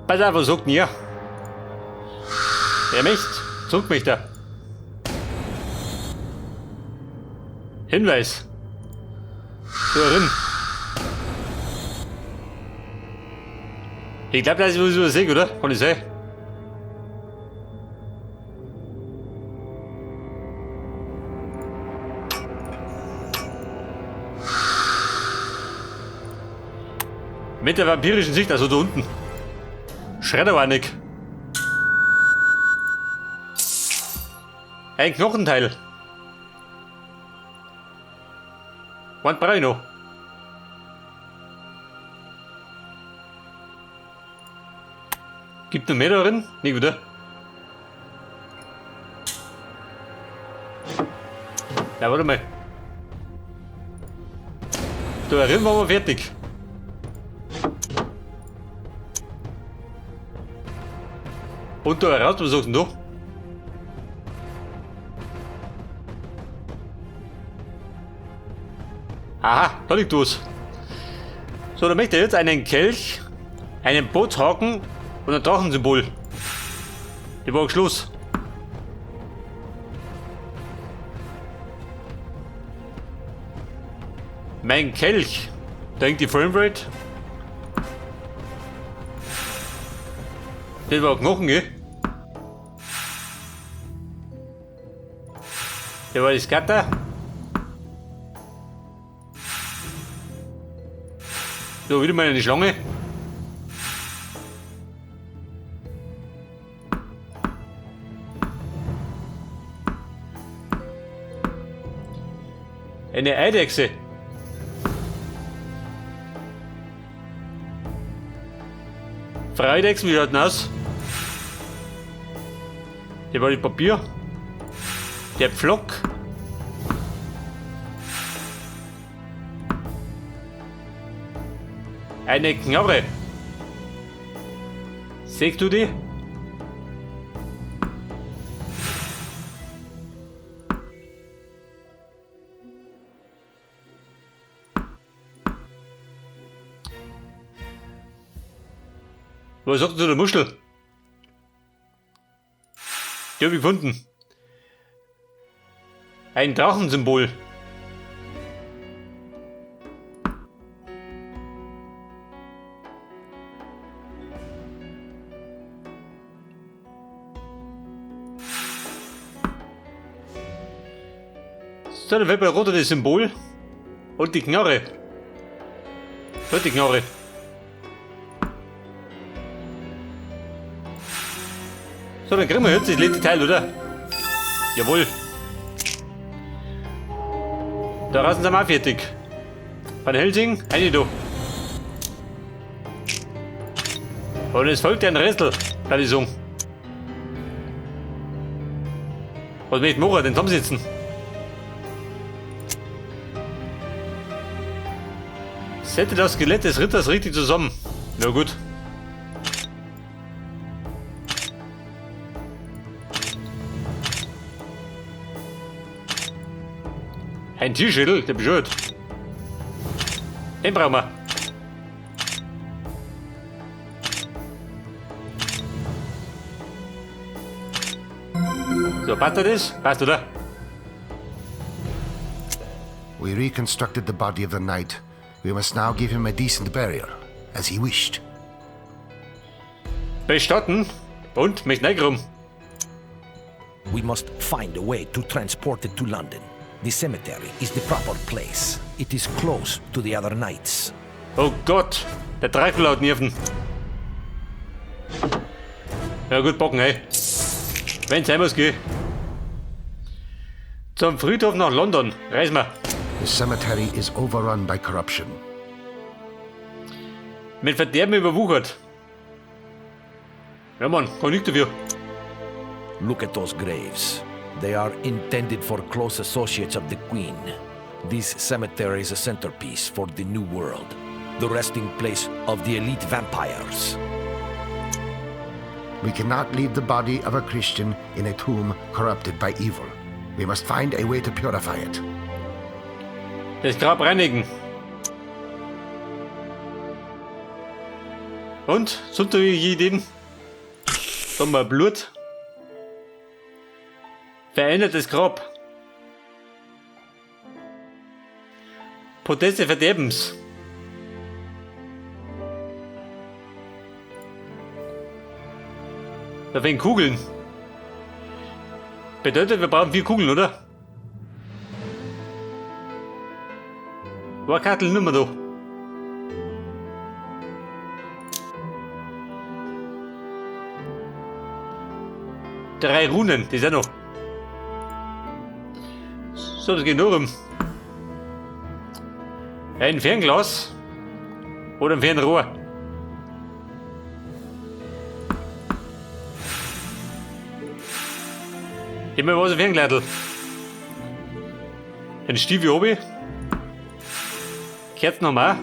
Pass auf, was sagt denn ihr? Wer möchte? Zurück möchte er. Hinweis. Da drin. Ich glaube, das ist was übersehen, oder? Kann ich sein? Mit der vampirischen Sicht, also da unten. Schredderwarnig. Ein Knochenteil. Wann brauche ich noch? Gibt noch mehr darin? Nicht wieder. Ja, warte mal. Da drin waren wir fertig. Und da raus, was sagst denn du? Aha, da liegt was. So, da möchte ich jetzt einen Kelch, einen Bootshaken und ein Drachensymbol. Die war Schluss. Mein Kelch. Da hängt die Framerate. Das war Knochen, gell? Der war das Gatter. So, wieder mal eine Schlange. Eine Eidechse. Freidechsen, wie schaut denn aus? Der war die Papier. Der Pflock. Eine Knarre. Siehst du die? Was sagt denn zu der Muschel? Die hab ich gefunden. Ein Drachensymbol. So, dann fällt mir runter das Symbol und die Knarre. Und die Knarre. So, dann kriegen wir jetzt das letzte Teil, oder? Jawohl. Da rasen sind wir auch fertig. Van Helsing, eine da. Und es folgt ein Rätsel, kann ich sagen. Was möchte ich machen? Den zusammensitzen. Setze das Skelett des Ritters richtig zusammen. Na gut. Ein Tierschädel, der bescheuert. Den brauchen wir. So, passt das? Passt, oder? We reconstructed the body of the knight. We must now give him a decent burial, as he wished. Bestatten? Und? Möchte nicht rum. We must find a way to transport it to London. The cemetery is the proper place. It is close to the other knights. Oh Gott, der Dracula hat Nerven. Ja gut, bocken, ey. Wenn's sein muss, geh. Zum Friedhof nach London. Reisen wir. The cemetery is overrun by corruption. Mit Verderben überwuchert. Ja Mann, kann ich dafür. Look at those graves. They are intended for close associates of the Queen. This cemetery is a centerpiece for the New World, the resting place of the elite vampires. We cannot leave the body of a Christian in a tomb corrupted by evil. We must find a way to purify it. Das Grab reinigen. Und? Sonst noch irgendwelche Ideen? Da haben wir Blut. Verändertes Grab. Proteste Verderbens. Da fehlen Kugeln. Bedeutet, wir brauchen 4 Kugeln, oder? War Kartel nimmer da. 3 Runen, die sind noch. So, das geht nur rum. Ein Fernglas oder ein Fernrohr. Gib mir was ein Ferngleitl. Den Stiefel hab ich. Kerzen haben wir auch.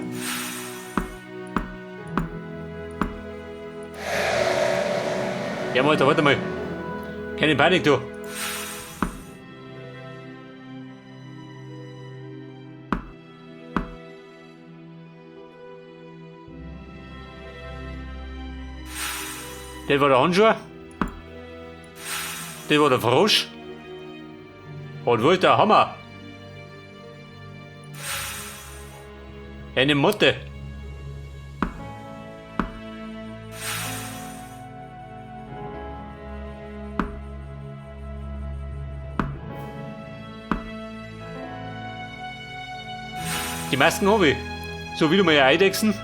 Ja, Alter, warte mal. Keine Panik, du. Das war der Handschuh. Das war der Frosch. Und wo ist der Hammer? Eine Motte. Die Masken hab ich. So, wieder mal Eidechsen.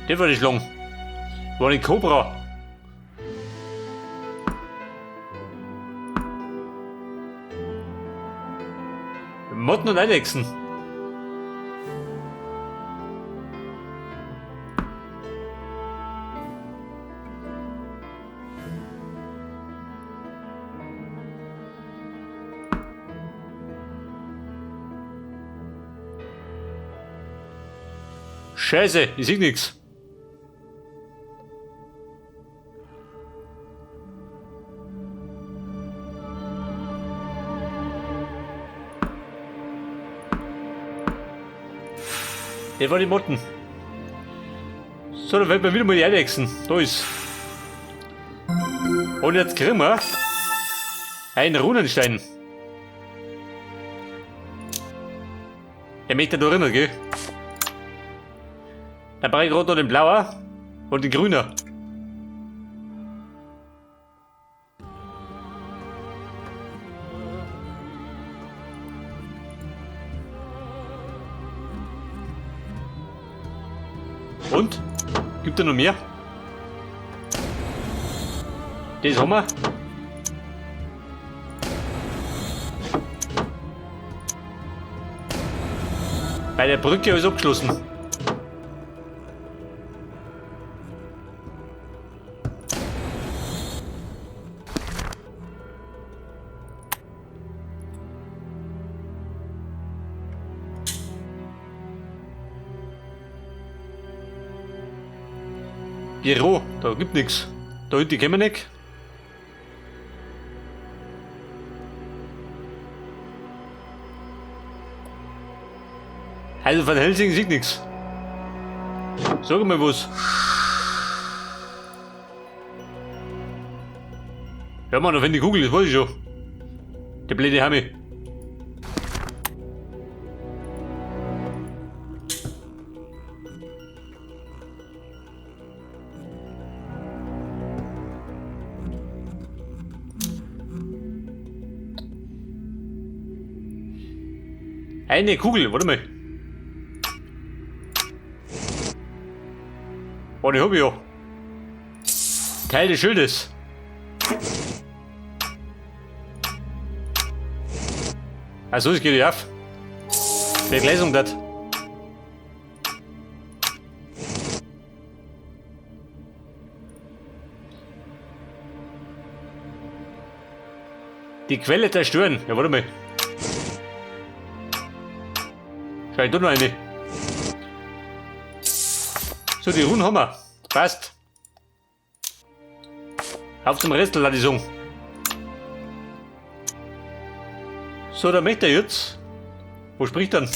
Das war die Schlange. War eine Kobra. Motten und Eidechsen. Scheiße, ich seh nix. Das war die Motten. So, dann werden wir wieder mal die Eidechsen. Da ist. Und jetzt kriegen wir einen Runenstein. Der möchte da drinnen, gell? Dann brauche ich gerade noch den blauen und den grünen. Und? Gibt da noch mehr? Das haben wir. Bei der Brücke ist abgeschlossen. Büro, da gibt nix. Da hinten kennen wir nicht. Also von Helsing sieht nix. Sag mal was. Ja Mann, da finde ich Kugel, das weiß ich schon. Der blöde Hammi. Eine Kugel, warte mal. Oh, die hab ich ja. Teil des Schildes. Achso, es geht ja auf. Begleitung das. Die Quelle zerstören. Ja, warte mal. Schau ich da noch eine. So, die Runen haben wir. Passt. Auf zum Restl, lad ich sagen. So, da möchte er jetzt. Wo spricht er?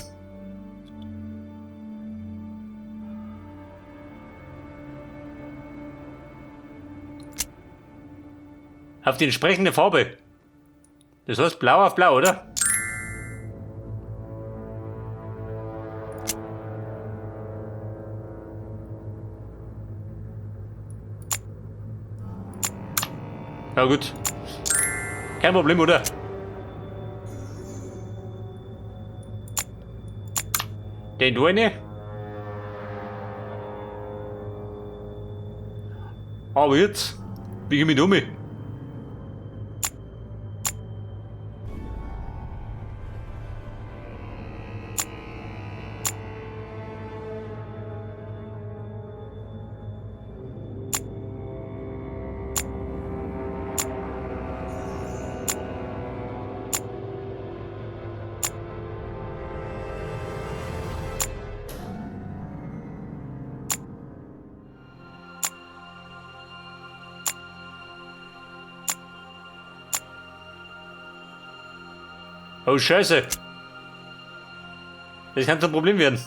Auf die entsprechende Farbe. Das heißt blau auf blau, oder? Ja gut. Kein Problem, oder? Den du eine? Aber jetzt, wie geh ich um? Oh Scheiße. Das kann zum Problem werden.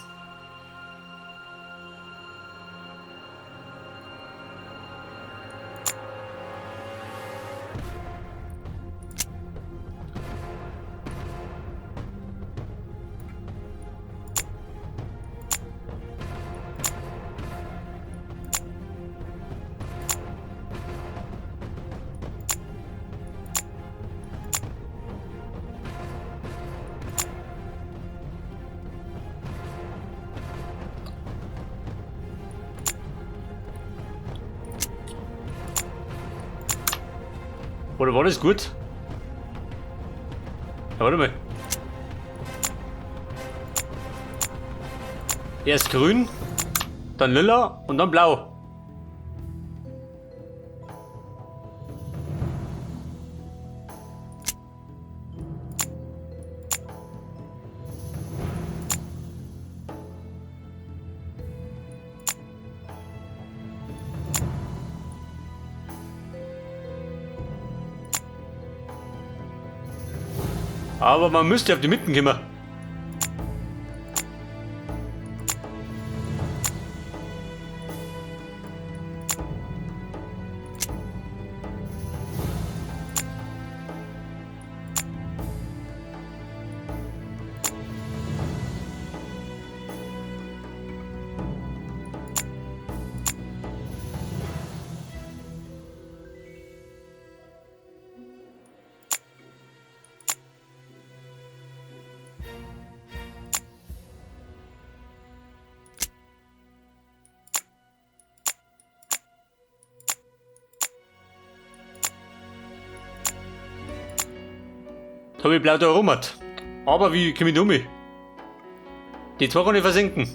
Oder war das gut? Ja, warte mal. Erst grün, dann lila und dann blau. Aber man müsste auf die Mitten kommen. Da hab ich blau da erobert. Aber wie komm ich da um? Die zwei kann ich versenken.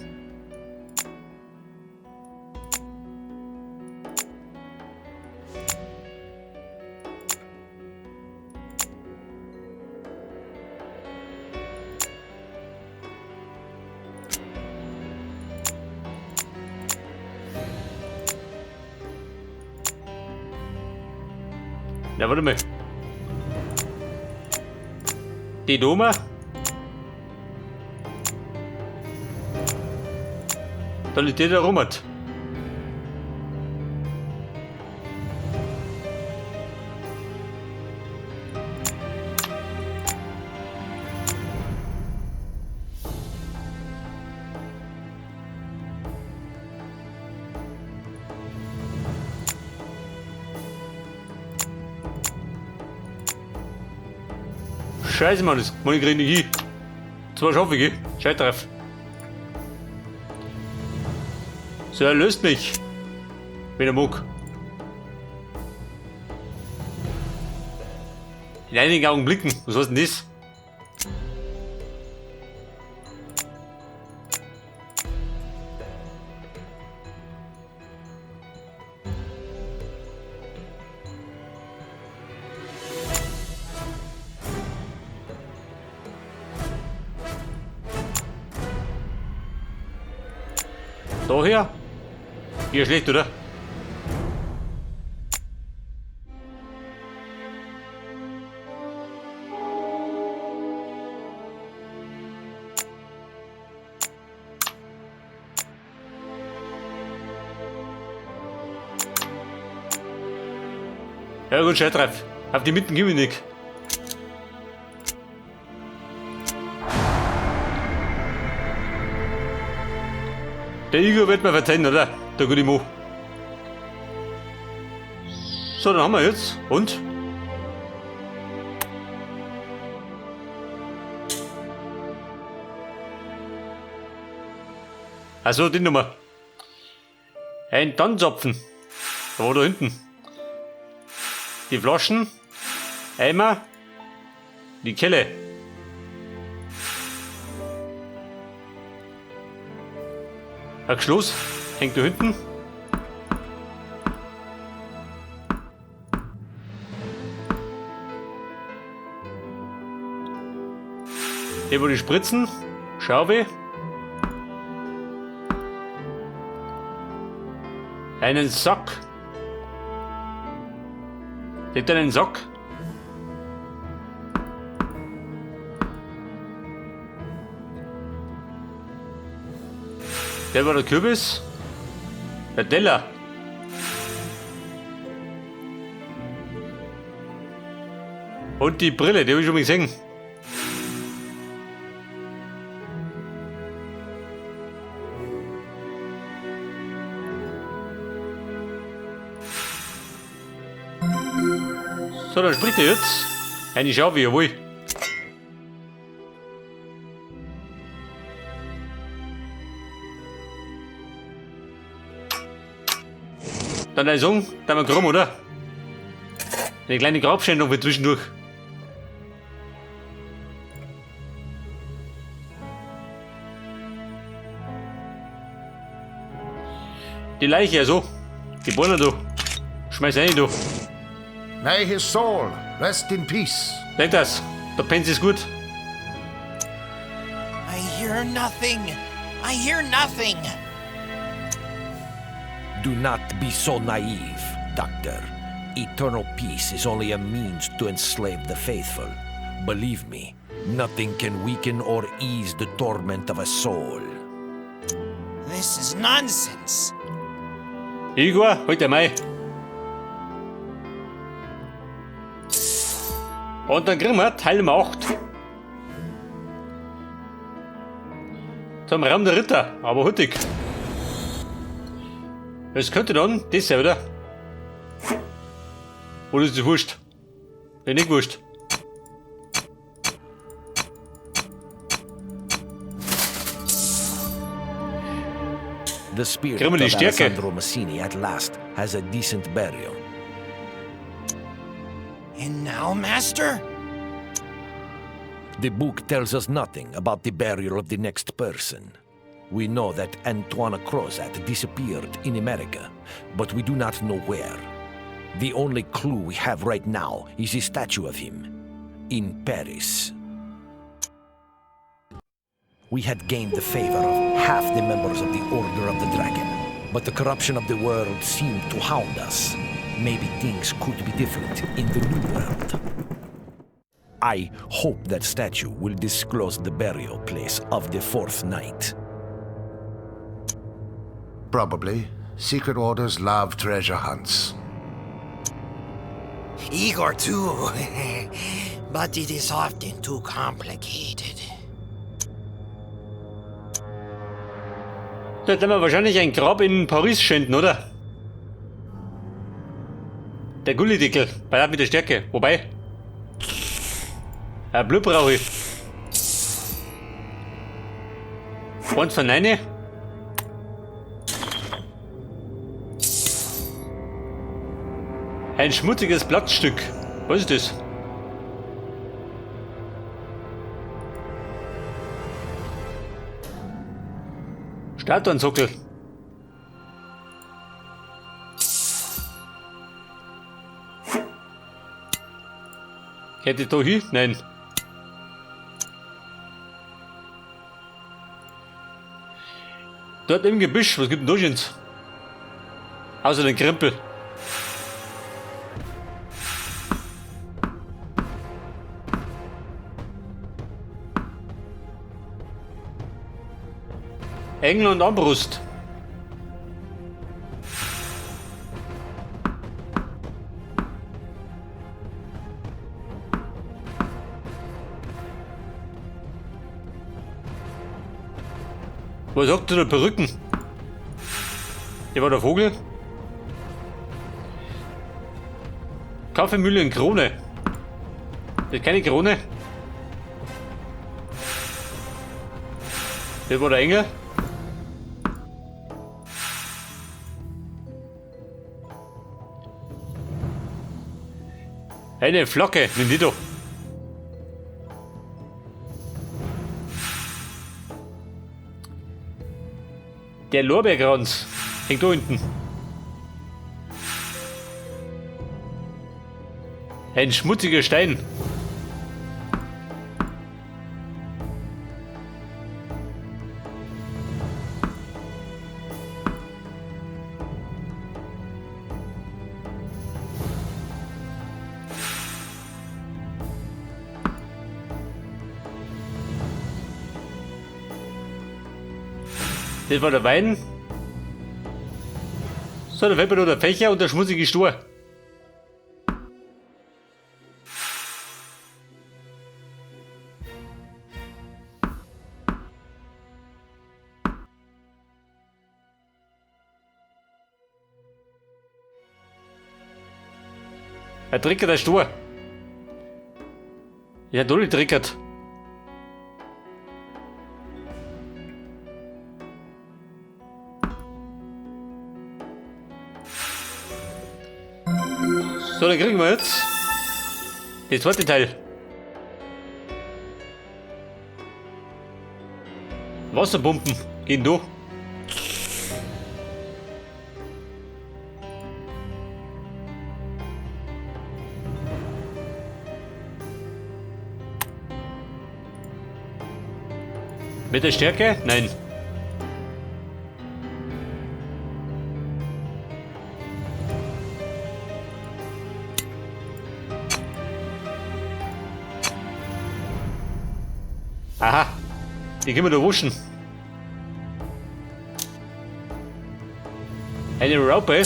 Na, warte mal. Die Doma. Dann liegt der da rum. Scheiße, Mann, das kann ich nicht hin. Zwar schaffe ich, Scheiß drauf. So, er löst mich. Wenn er mag. In einigen Augenblicken. Was heißt denn das? Daher? Hier schlecht, oder? Ja gut, scheiß drauf. Auf die Mitten gib ich nicht. Der Igor wird mir verzeihen, oder? Der gute Mo. So, dann haben wir jetzt. Und? Also die Nummer. Ein Tannenzapfen. Da war da hinten. Die Flaschen. Eimer. Die Kelle. Ein Schloss hängt da hinten. Hier wo die Spritzen. Schaube. Einen Sack. Legt einen Sack. Der war der Kürbis. Der Teller. Und die Brille, die habe ich schon mal gesehen. So, dann spricht er jetzt. Eine Schaufel, jawohl. Dann ein Song, dann mal krumm, oder? Eine kleine Grabschändung für zwischendurch. Die Leiche, also. Die Beine da. Schmeiß rein, du. May his soul rest in peace. Denk das. Da pennt es gut. I hear nothing. I hear nothing. Do not be so naive, Doctor. Eternal peace is only a means to enslave the faithful. Believe me, nothing can weaken or ease the torment of a soul. This is nonsense. Igor, halt einmal. Und dann kriegen wir Teil Nummer 8. Zum Raum der Ritter, aber hurtig. Es könnte dann das sein, oder? Oder ist das wurscht? Nee, nicht wurscht. The spirit Kriegen wir die of Stärke? Alessandro Massini at last has a decent burial. And now, Master? The book tells us nothing about the burial of the next person. We know that Antoine Crozat disappeared in America, but we do not know where. The only clue we have right now is a statue of him in Paris. We had gained the favor of half the members of the Order of the Dragon, but the corruption of the world seemed to hound us. Maybe things could be different in the new world. I hope that statue will disclose the burial place of the fourth knight. Probably. Secret orders love treasure hunts. Igor, too. But it is often too complicated. Da werden wir wahrscheinlich ein Grab in Paris schänden, oder? Der Gullideckel, bei mit der Stärke. Wobei. Ein Blut brauche ich. Und von eine. Ein schmutziges Blattstück. Was ist das? Statuensockel. Geht ich da hin? Nein. Dort im Gebüsch, was gibt denn da Schönes? Außer den Krempel. Engel und Armbrust. Was sagt der Perücken? Der war der Vogel. Kaffeemühle in Krone. Das ist keine Krone. Das war der Engel. Eine Flocke, nimm die doch. Der Lorbeerkranz hängt da hinten. Ein schmutziger Stein. Das war der Wein. So, da fällt mir nur der Fächer und der schmutzige Stor. Er trickert der Stor. Ja, du trickert. So, dann kriegen wir jetzt den zweiten Teil. Wasserpumpen gehen durch. Mit der Stärke? Nein. Aha, die können wir nur waschen. Eine Raupe.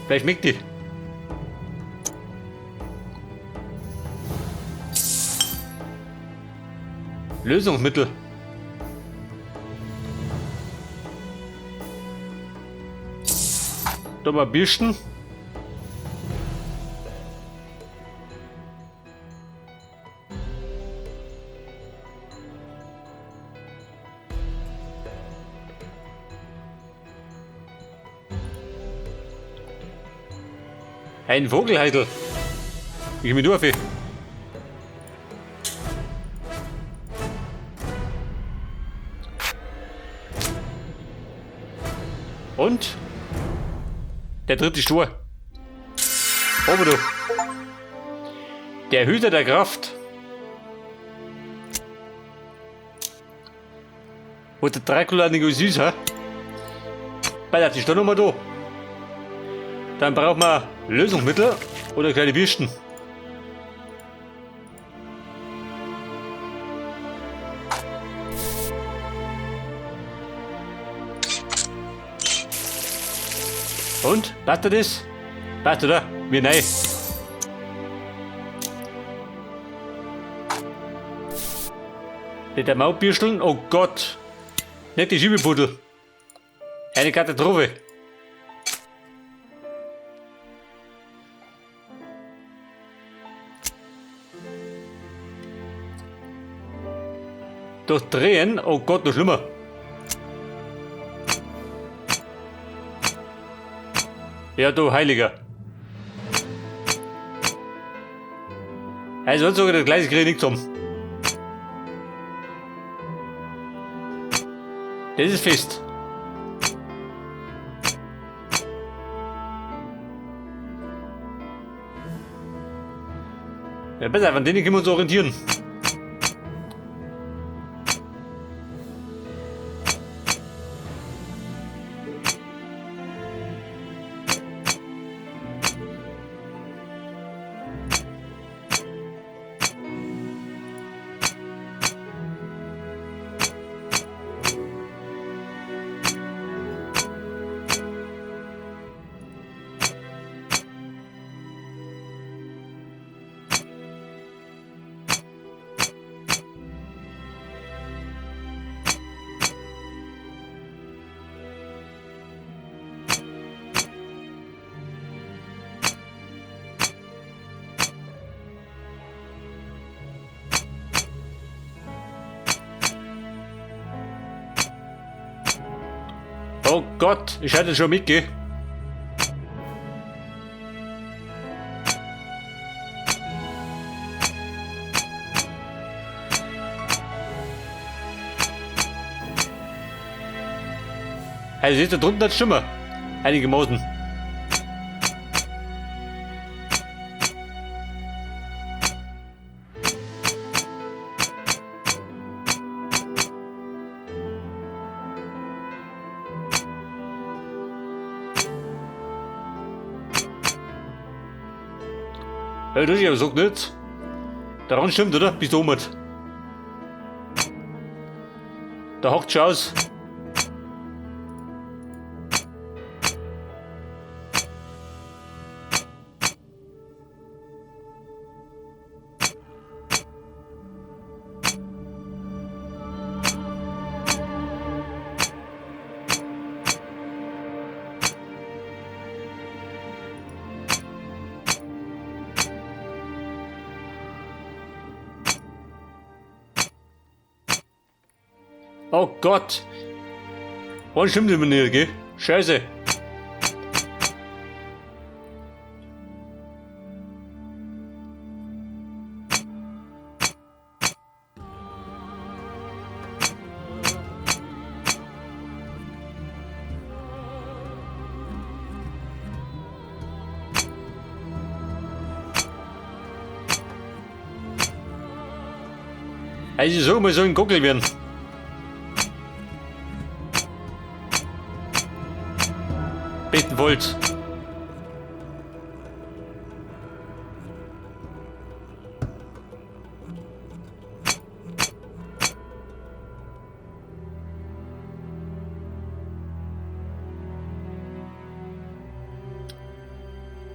Vielleicht schmeckt die. Lösungsmittel. Da mal Bürsten. Ein Vogelheidel. Ich bin nur auf. Und der dritte Stur. Oben du. Der Hüter der Kraft. Wo der Dracula nicht so süß, hä? Bei der ist noch mal da. Dann braucht man Lösungsmittel oder kleine Bürsten. Und? Passt das? Passt, oder? Mir nein. Nicht der Maulbürsteln? Oh Gott! Nicht die Schiebepudel. Eine Katastrophe. Durchdrehen? Oh Gott, noch schlimmer. Ja, du Heiliger. Also sogar das gleiche kriege ich nicht zum. Das ist fest. Ja, besser, von denen können wir uns orientieren. Oh Gott, ich hatte schon mitgeh. Also seht ihr drunten das Schimmer. Einige Mausen. Ja, das ist ja so nicht. Daran stimmt, oder? Bist du oben. Da hockt schon aus. Oh Gott! Was stimmt immer nicht, gell? Scheiße! Also so mal so ein Gockel werden. Beten wollt.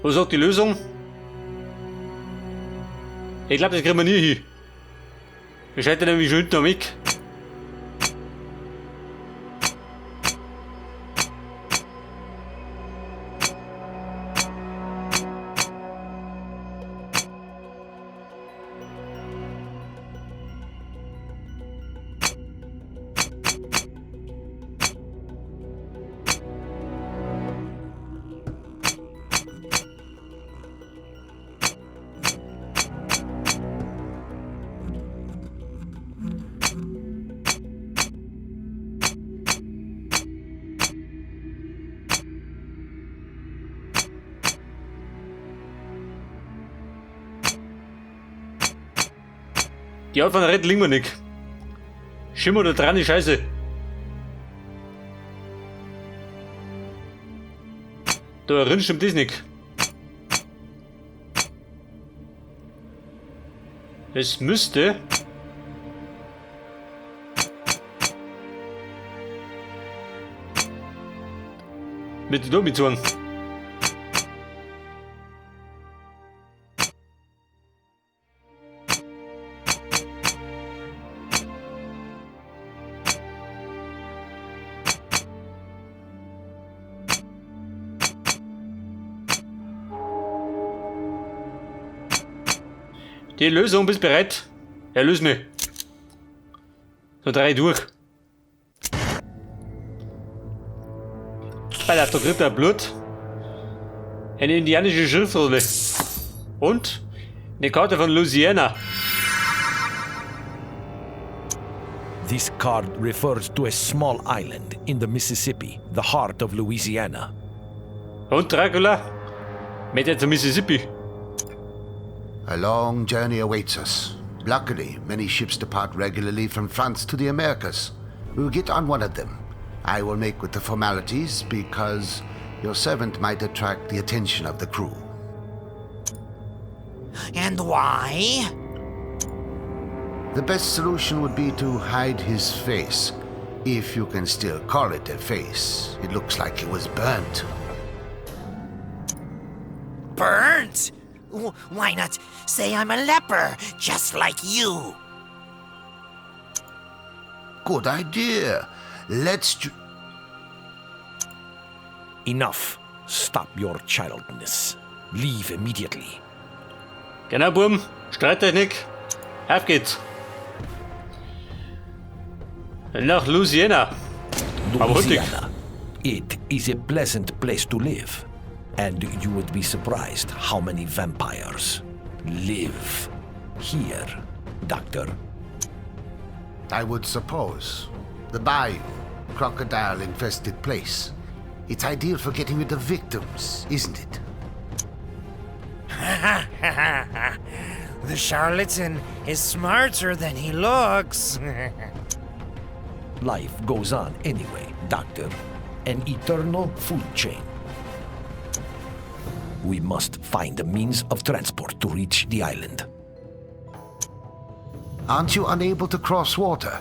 Wo sagt die Lösung? Ich glaube, das kriegen wir nie hin. Wir scheitern nämlich schon hinten am Eck. Die Art von der Red liegen wir nicht. Schimmer da dran, die Scheiße. Da drin stimmt das nicht. Es müsste. Mit den Domi. Die Lösung, bist bereit? Erlöse mich. So drei durch. Bei der kriegt er Blut. Eine indianische Schriftrolle. Und eine Karte von Louisiana. This card refers to a small island in the Mississippi, the heart of Louisiana. Und Dracula? Mit der zum Mississippi. A long journey awaits us. Luckily, many ships depart regularly from France to the Americas. We will get on one of them. I will make with the formalities because your servant might attract the attention of the crew. And why? The best solution would be to hide his face. If you can still call it a face. It looks like it was burnt. Burnt? Why not say I'm a leper, just like you? Good idea. Let's Enough. Stop your childness. Leave immediately. Genau, Burm. Streittechnik. Auf geht's. Nach Louisiana. Louisiana. It is a pleasant place to live, and you would be surprised how many vampires live here, Doctor. I would suppose. The bayou, crocodile infested place. It's ideal for getting rid of victims, isn't it? The charlatan is smarter than he looks. Life goes on anyway, Doctor. An eternal food chain. We must find a means of transport to reach the island. Aren't you unable to cross water?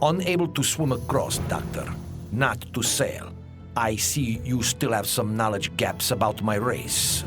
Unable to swim across, Doctor. Not to sail. I see you still have some knowledge gaps about my race.